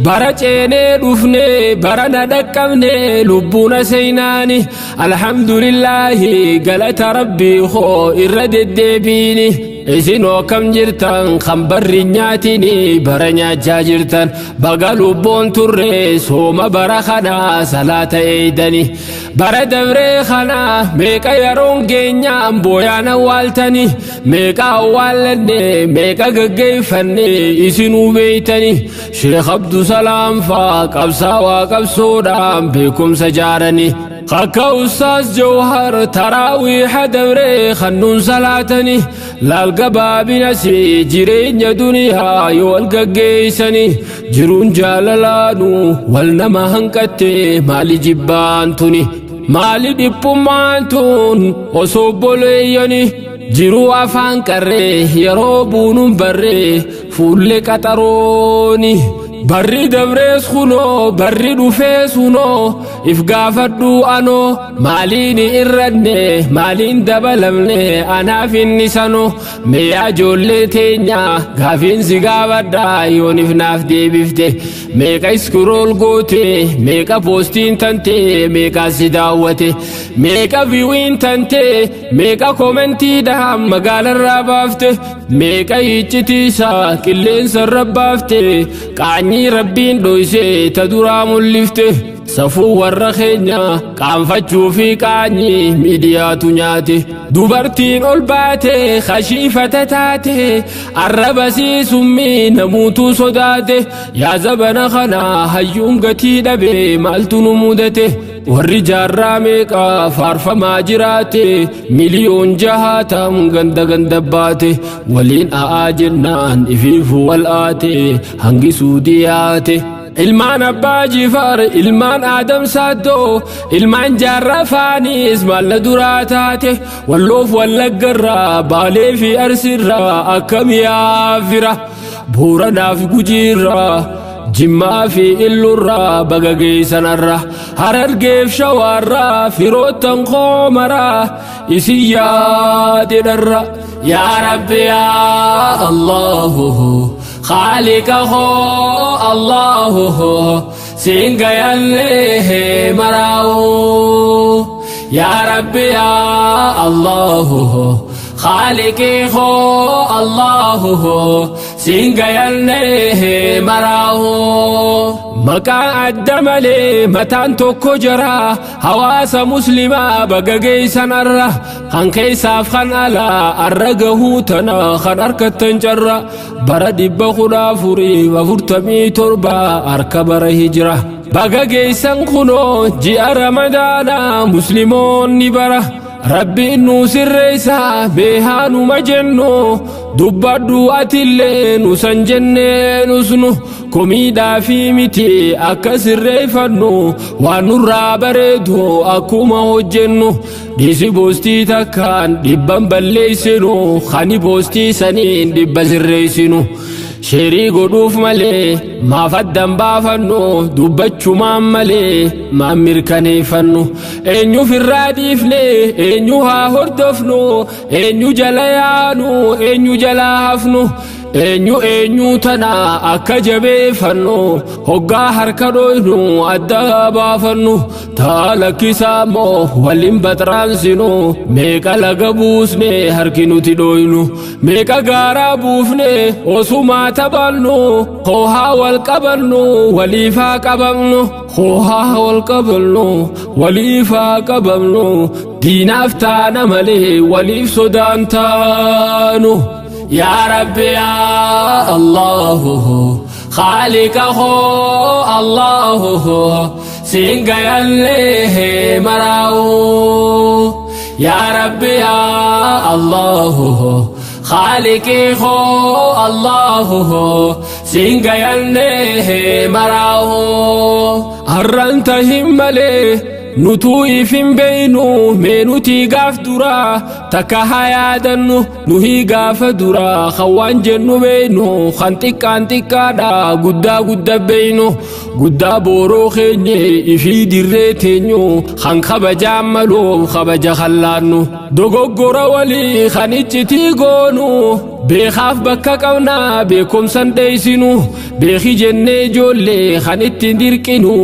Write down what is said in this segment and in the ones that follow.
Bara ceenee dhufne bara na dhaqqabne lubbuuna seenaani. Alhamdulillaahi galata rabbii koo irra deddeebiini. Isinoo kam jirtan kan barri nyaatini bara nyaachaa jirtan baga lubbuun turre sooma bara kanaa salaata eeydani. Bara dabree kanaa meeqa yeroon geenyaan booyaan awwaaltani meeqa awwaallanne meeqa gaggeeffanne isinuu beeytani. Sheekh Abdusalaam faa qabsaawaa qabsoodhaan beekumsa jaarani. Akka Ustaaz Jawhar taraawiiha dabree kannuun salaatani. Laal gabaabinasi jireenya duniyaa yoo wal gaggeessani. Jiruun jaalalaanu wal nama hanqatte maali jibbaan tuni. Maali dhiphummaan tun osoo obboleeyyani. Jiruu afaan qarree yeroo buunuun barree fuullee qaxarooni. Barri dabrees kunoo barri dhufees kunoo if gaafadhu anoo maaliin irranne maaliin dabalamne anaaf inni sanoo meeyaa ijoollee teenya gaafiin si gaafadha yoonif naaf deebifte meeqa iskirool goote meeqa poostiin tante meeqa si daawwate meeqa viiwiin tante meeqa koomentiidhaan magaalarraa baafte meeqa iccitiisaa qilleensarra baafte qaanyii rabbiin dhoysee ta duraa mul'ifte safuu warra keenya qaanfachuu fi qaanyii miidiyaatu nyaate dubartiin ol baate kashiifata taate arraba summii namuutu sodaate yaa zabana kana hayyuun gatii dhabe maaltu nu mudate warri jaarraa meeqa faarfamaa jiraate miliyoon jahaatam ganda ganda baate waliin a'aa jennaan ifiifu wal aate hangi suudiyaate. Ilmaan abbaa jifaar ilmaan aadam saaddoo ilmaan jaarraa faanis maalla duraa taate walloof wallaggarraa baalee fi arsiirraa akkam yaafira booranaaf gujiirraa jimmaa fi illurraa baga geessanarra harargeef shawaarraa firoottan koomaraa isin yaadedharra yaa rabbi yaa allahu خالق هو الله سينغ مراو يا ربي يا الله خالق هو الله سينغ مراو maqaa adda malee mataan tokko jira hawaasa muslimaa baga geessanarra kan keessaaf kan alaa arra gahuu tana kan harkattan carra bara 1447 harka bara hijira baga geessan kunoo ji'a ramadaanaa musliimoonni bara rabbiin nu sirreessa beehaanuma jennu dubbadhu atillee nu san jennee nusnu komiidhaa fi miti akka sirreeffannu waan nurraa bareedu akkuma hojjennu dhiisi boostii takkaan dhibban balleessinu kani boostii saniin dhibba sirreessinu. Sheerii godhuuf malee maaf addan baafannu dubbachumaan malee maan mirkaneeffannu eenyuuf irraa dhiifne eenyu haa hordofnu eenyu jala yaanu eenyu jala hafnu eenyu eenyu tana akka jabeeffannu hoggaa harka dhoynu adda baafannu taa lakkisaa immoo waliin baxraansinu meeqa laga buusne harki nuti dhoynu meeqa gaaraa buufne osumaa taphannu hoohaa wal qabannu waliifaa qabamnu hoohaa wal qabannu waliifaa qabamnu diinaaf taana malee waliif sodaan taanu. يا ربي يا الله خالقه الله سينغ مراو يا ربي يا الله خالقه الله سينغ مراو أرنت همالي nutuu ifin beeynu mee nuti gaaf duraa takka haa yaadannu nuhi gaafa duraa kan waan jennu beeynu kan xiqqaan xiqqaadha guddaa gudda beeynu guddaa booroo keenye ifii dirree teenyu kan kabajaan maluuf kabaja kallaannu dogoggora walii kan iccitii goonu. Beekaaf bakka qabnaa beekumsan dheeysinu, beeki jennee ijoollee kan ittiin dirqinu,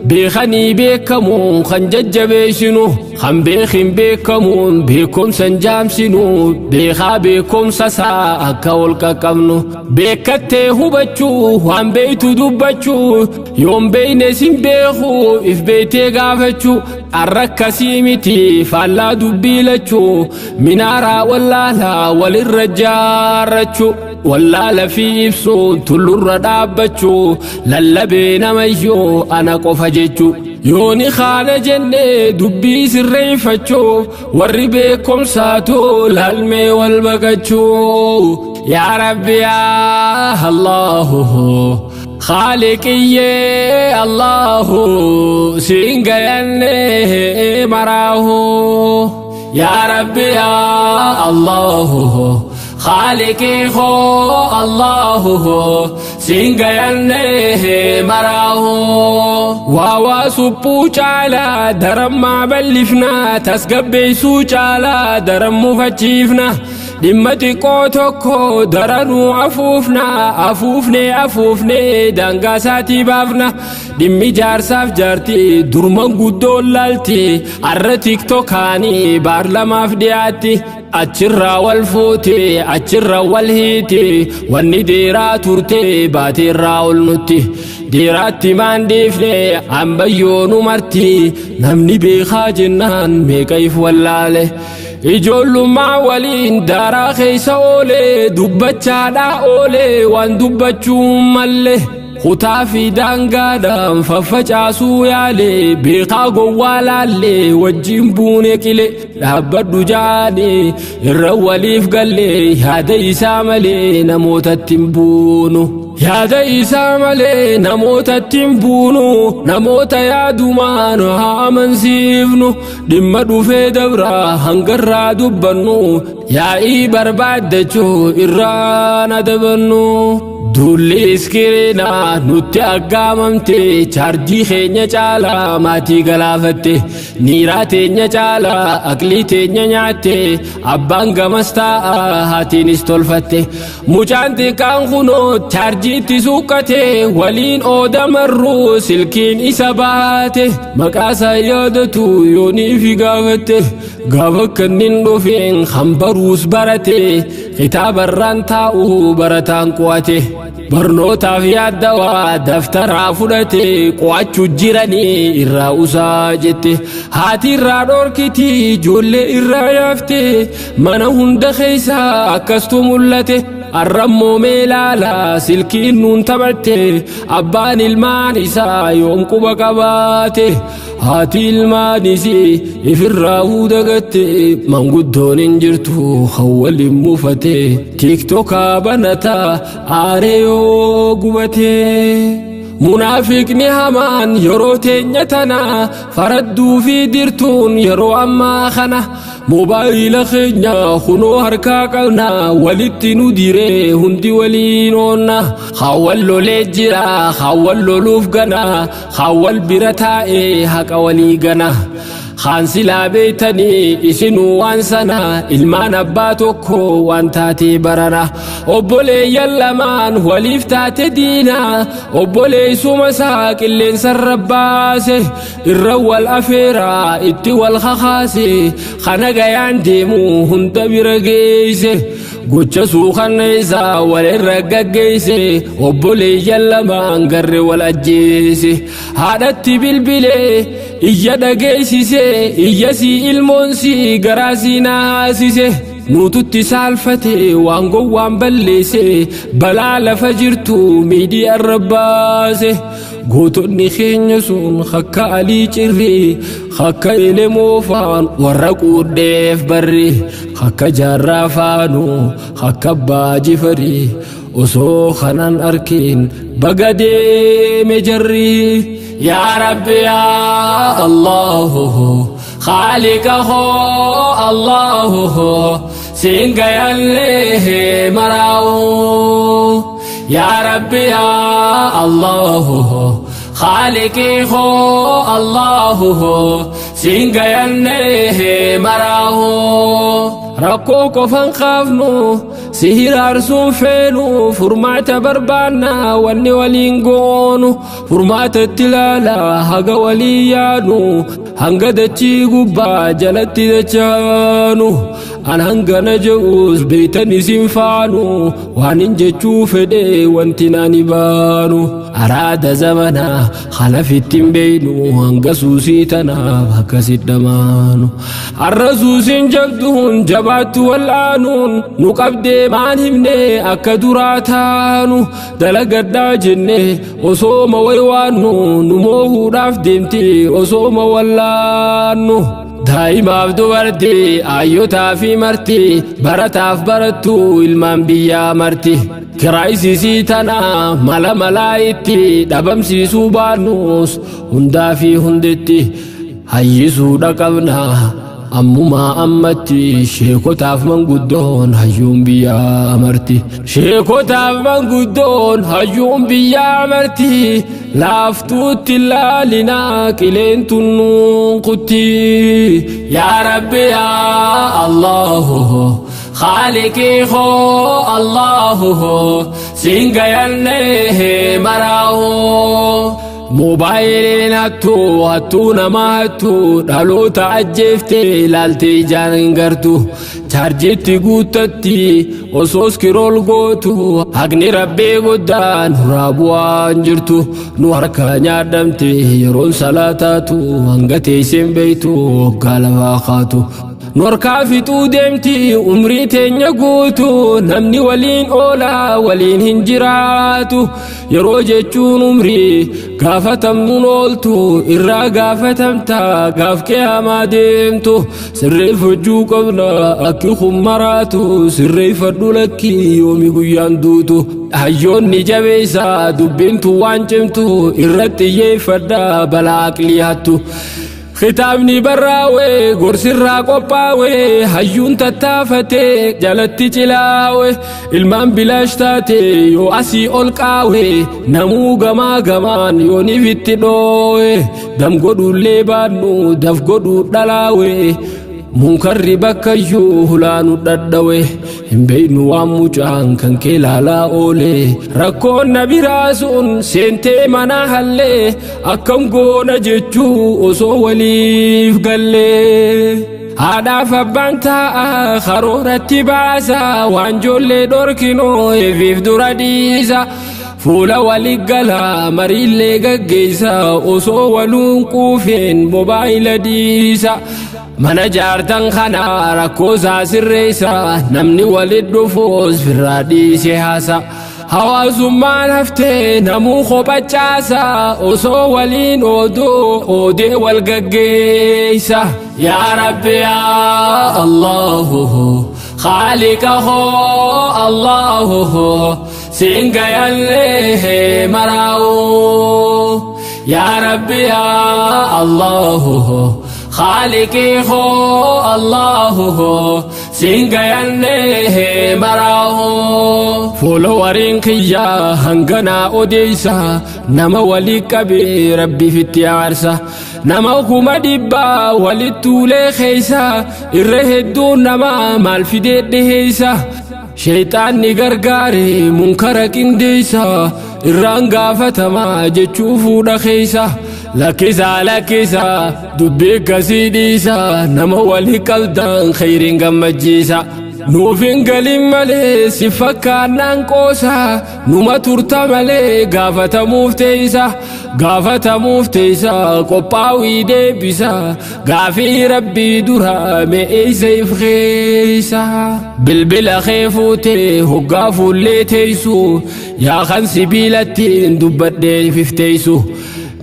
beekanii beekamuun kan jajjabeessinu, kan beekin beekamuun beekumsan jaamsinu, beekaa beekumsa isaa akka ol qaqqabnu. Beekattee hubachuu, waan beeytu dubbachuu, yoon beeyne sin beeku if beeytee gaafachuu, arrakkasii miti faallaa dubbii lachuu, minaaraa wallaalaa walirra jaarrachuu, wallaala fi ibsuun tullurra dhaabbachuu, lallabee namayyoo ana qofa jechuu. Yooni kaana jennee dubbii sirreeffachuuf, warri beekumsaatu laalmee wal baqachuu. Yaa Rabbi, yaa Allahu, Khaaliqiyyee Allahu, siin gayannee maraahu. Yaa Rabbi, yaa Allahu, Khaaliqii koo Allahu, siin gayannee maraahu. Waa waa suphuu caalaa darammaa bal'ifnaa, tasgabbeessuu caalaa daran mufachiifna. Dhimma xiqqoo tokko daranuu afuufna, afuufnee afuufnee daangaa isaatii baafna. Dhimmi jaarsaaf jaartii durman guddoon laalti, har'a TikTokaanii baarlamaaf dhiyaatti. Achirraa wal fuute, achirra wal hiiti, wanni deeraa turte baateerraa ol nutti. Deeraatti maan dhiifne ambayyoonu marti, namni beekaa jennaan meeqa if wallaale. Ijoollummaa waliin daaraa keessa oolee, dubbachaadhaa oolee waan dubbachuu malle. Kutaa fi daangaadhaan faffacaasuu yaale, beekaa gowwaa laallee wajjin buune qile. Dhaabbadhu jaanii irra waliif gallee, yaada isaa malee namootatti hin buunu. Yaada isaa malee namootatti hin buunu, namoota yaadumaan haa amansiifnu. Dhimma dhufee dabraa hangarraa dubbannu, yaa'ii barbaaddachuu irraa na dabannu. Duulli iskiriinaa nutti aggaamamte, chaarjii keenya caalaa maatii galaafatte, niiraa teenya caalaa aqlii teenya nyaatte, abbaan gamas taa'a haatiinis tolfatte. Mucaan xiqqaan kunoo chaarjiitti suuqqate, waliin oodamarruu silkiin isa baate, maqaasaa yaadatu yoonii fi gaafatte, gaafa kannin dhufeen kan baruus barate, kitaabarraan taa'u barataan qo'ate. Barnootaaf yaaddawaa daftaraa fudhate, qo'achuu jiranii irraa usaa jette. Haati irraa dhorkiti, ijoollee irraa yaafte, mana hunda keessaa akkastu mul'ate. Arrammoo meelaala silkiin nuun taphatte, abbaan ilmaan isaa yoom quba qabaate, haati ilmaan isii ifirraa dagatte, manguddoon hin jirtu kan waliin muufate, TikTokaa banataa aaree yoo gubate. Munaafiqni hamaan yeroo teenya tana, faradduu fi dirtuun yeroo ammaa kana, moobaayila keenya kunoo harkaa qabna, walitti nu diree hundi waliin oonna. Haawwan lolee jira, haawwan loluuf gana, haawwan bira taa'ee haqa walii gana. Kaan silaa beeytanii isinuu waan sana, ilmaan abbaa tokko waan taatee barana. Obboleeyyan lamaan waliif taate diina, obboleessuma isaa qilleensarra baase, irra wal afeeraa itti wal kakaase, kana gayaan deemu hunda bira geeyse. Gocha suukanneessaa walirra gaggeesse, obboleeyyan lamaan garre wal ajjeese. Haadhatti bilbilee iyya dhageessise, iyya sii ilmoon sii garaa sii naasise. Nuututti saalfate waan gowwaan balleesse, balaa lafa jirtu miidiyaarra baase. Gootonni keenya sun akka Alii Cirrii, akka Elemoo faan warra quudheef barri, akka Jaarraa faanu, akka Abbaa Jifarii, osoo kanan arkin baga deeme jarri. Yaa Rabbi, yaa Allahu, Khaaliqa koo Allahu, siin gayallee maraa'u. Yaa Rabbi, yaa Allahu, Khaaliqii koo Allahu, siin gayallee maraa'u. Rakkoo qofan qaafnu Si hiraarsuun feenu furmaata barbaanna wanni waliin goonu furmaata itti ilaala haga walii yaanu hanga dachii gubbaa jalatti dachaanu an hangana je'us beeytan isin faanu waan hin jechuu fedhe wanti naan baanu araada zamanaa kalafitti hin beeynu hanga suusii tanaaf akkasit dhamaanu har'a suusiin jabduun jabaattu wal'aanuun nu qabdee maan himne akka duraa taanu dalagadhaa jenne osooma waywaannu nu moohuudhaaf deemti osooma wallaannu. Daa'imaaf dubartii ayyotaa fi marti barataaf barattu ilmaan biyyaa marti kiraayisisii tana mala malaa itti dhabamsiisuu baannus hundaa fi hunditti hayyisuudha qabna ammumaa ammatti sheekotaaf manguddoon hayyuun biyyaa marti sheekotaaf manguddoon hayyuun biyyaa marti laaftuutti laalinaa qileen tunnuun kutti yaa rabbi yaa allahu خالقي خو الله سينغيالنه مراهو موبايلين hattuu hattuu nama hattuu dhaloota ajjeeftee ilaaltee ijaan hin gartu chaarjiitti guuttatti osoo iskirool gootu haqni rabbii guddaan nurraa bu'aan jirtu nu harkaa nyaadhamte yeroon salaataatu hanga teesseen beeytu waggaa lafaa kaatu. Nu harkaa fixuu deemti umrii teenya guutu namni waliin oolaa waliin hin jiraatu yeroo jechuun umrii gaafatamnuun ooltu irraa gaafatamta gaaf qiyaamaa deemtu sirreeffachuu qabna akki kun maraatu sirreeffadhu lakkii yoomi guyyaan duutu hayyoonni jabeessa dubbintu waan cimtu irratti xiyyeeffadha balaa aqlii hattu. Kitaabni barraa'e gorsirraa qophaa'e hayyuun tattaafatee jalatti cilaa'e ilmaan bilaash taate yoo asii ol qaa'e namuu gamaa gamaan yooniif itti dhoo'e dam godhuullee baannu daf godhuu dhalaa'e munkarri bakkayyuu hulaanu dhadhawe hin beeynu waan mucaan kan kee laalaa oole rakkoon na biraa sun seentee mana hallee akkam goona jechuu osoo waliif gallee. Haadhaaf abbaan taa'a karooratti baasa waan ijoollee dhorkinoo eefiif dura dhiisa. Fuula walii gala mariillee gaggeessa osoo waluun quufeen mobaayila dhiisa. Mana jaartan kana rakkoo isaa sirreessa namni walit dhufuus firraa dhiise haasa. Hawaasummaan haftee namuu kophachaasa osoo waliin ooduu oodee wal gaggeessa. Yaa Rabbi yaa Allahu Khaaliqa hoo Allahu Singayallee maraa'u. Yaa Rabbi yaa Allahu خالقي خو الله سينغيالنه مراهو فولوارين كيا هنغنا اوديسا نما ولي قبي ربي في التيارسا نما كما ديبا ولي تولي خيسا الرهدو نما مال في ديسا شيطان غرغاري منكر قنديسا irraan gaafatamaa jechuu fuudha keessa lakkisaa lakkisaa dubbii akkasii dhiisa nama walii qabdan khayriin gammachiisa. Nuuf hin galin malee si fakkaannaan qoosa numa turta malee gaafatamuuf teessa gaafatamuuf teessa qophaa'ii deebisa gaafii rabbii dura me'eessa if keessa. Bilbila kee fuutee hoggaa fuullee teessu yaa kan sibiilattiin dubbadhee ifteessu.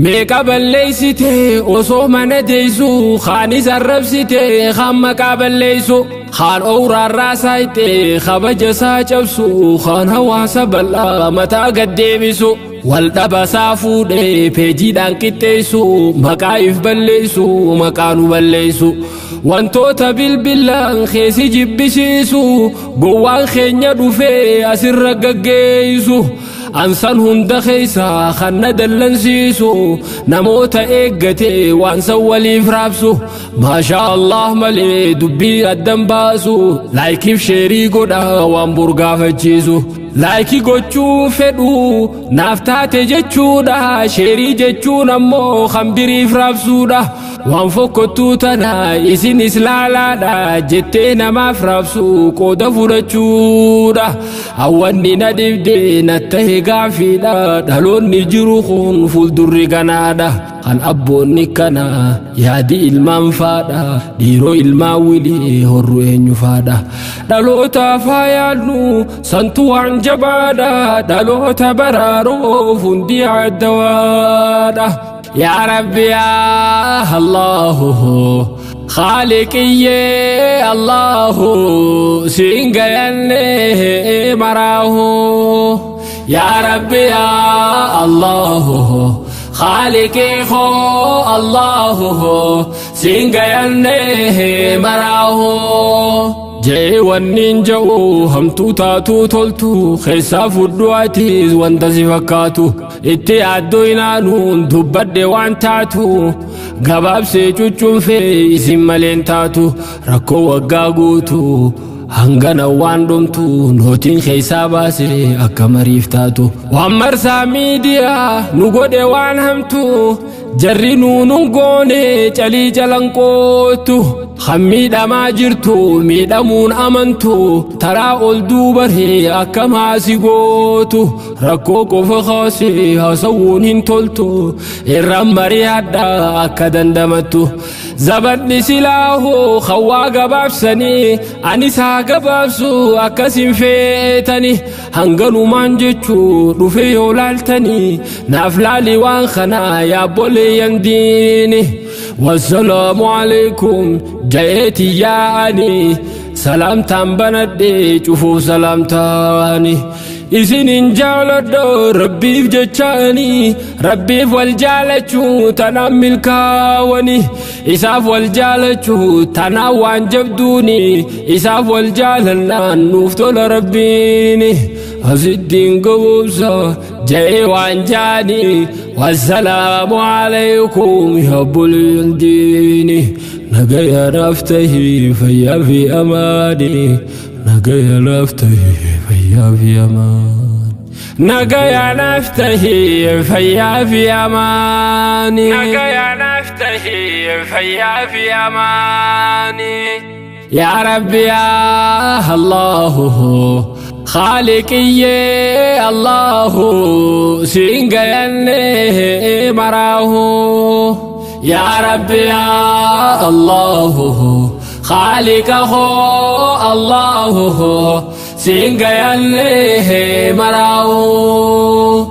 Meeqa balleessite osoo mana teessu kaanis arrabsite kaan maqaa balleessu kaan owraarraa saayite kabaja isaa cabsu kaan hawaasa bal'aa mataa gad deebisu wal dhabasaa fuudhee peejiidhaan qixxeessu maqaa if balleessu maqaa nu balleessu wantoota bilbilaan keessi jibbisiisu gowwaan keenya dhufee asirra gaggeessu. Ansan hunda keessa kan na dallansiisu namoota eeggate waan san waliif raabsu. Maashaa Allah malee dubbii addan baasu, like iif share godha waan burgaafachiisu. Like gochuu fedhu naaf taate jechuudha, share jechuun ammoo kan biriif raabsuudha. Waan fokkottuu tana isinis laalaadha jettee namaaf raabsu qooda fudhachuudha. Hawwanni na dhibde na tahe gaafiidha, dhaloonni jiru kun fuuldurri ganaadha. Kan abboonni kana yaadi ilmaan faadha, dhiiroo ilmaan wilii horru eenyu faadha. Dhalootaaf haa yaadnu, santu waan jabaadha, dhaloota baraaruuf hundi addawaadha. Yaa Rabbi, yaa Allahu, Khaaliqiyyee Allahu, siin gayanne maraahu. Yaa Rabbi, yaa Allahu, Khaaliqii koo Allahu, siin gayanne maraahu. Jee wanniin ja'u hamtuu taatuu toltu keessaa fudhu, atiis wanta si fakkaatu itti yaaddoo inaanuun dubbadhe waan taatu gabaabsee cuccunfee isin maleen taatu. Rakkoo waggaa guutu hangana waan dhumtu nootiin keessaa baase akka mariif taatu. Waan marsaa miidiyaa nu godhe waan hamtu jarri nuunun goone calii calanqootu. Kan miidhamaa jirtu miidhamuun amantu, taraa ol duubaree akka maasi gootu. Rakkoo qofa kaasee haasawuun hin toltu, irraan mari'adha akka dandamattu. Zabadni silaahoo hawaa gabaabsanii anis haa gabaabsu akkasin feetani. Hanganumaan jechuu dhufe yoo laaltanii naaf laali waan kanaa yaabboleeyyan diini. Wassalaamu alaikum jayeeti yaa'ani, salaamtaan banadhe cufuuf salaamtaani. Isinin jaaladha rabbiif jechaani, rabbiif wal jaalachuu tanaan milkaawani, isaaf wal jaalachuu tanaan waan jabduuni, isaaf wal jaalannaan nuuf tola rabbiini. Asittiin gaboobsa ja'ee waan jaani. Wassalaamu alaykum yaabboleeyyan diini, nagaya naaf tahii fayyaa fi amaani, nagaya naaf tahii fayyaa fi amaani, nagaya naaf tahii fayyaa fi amaani, nagaya naaf tahii fayyaa fi amaani. Yaa Rabbi, yaa Allahu, Khaaliqiyyee Allahu, siin gayanne maraahu. Yaa Rabbi, yaa Allahu, Khaaliqa koo Allahu, siin gayanne maraahu.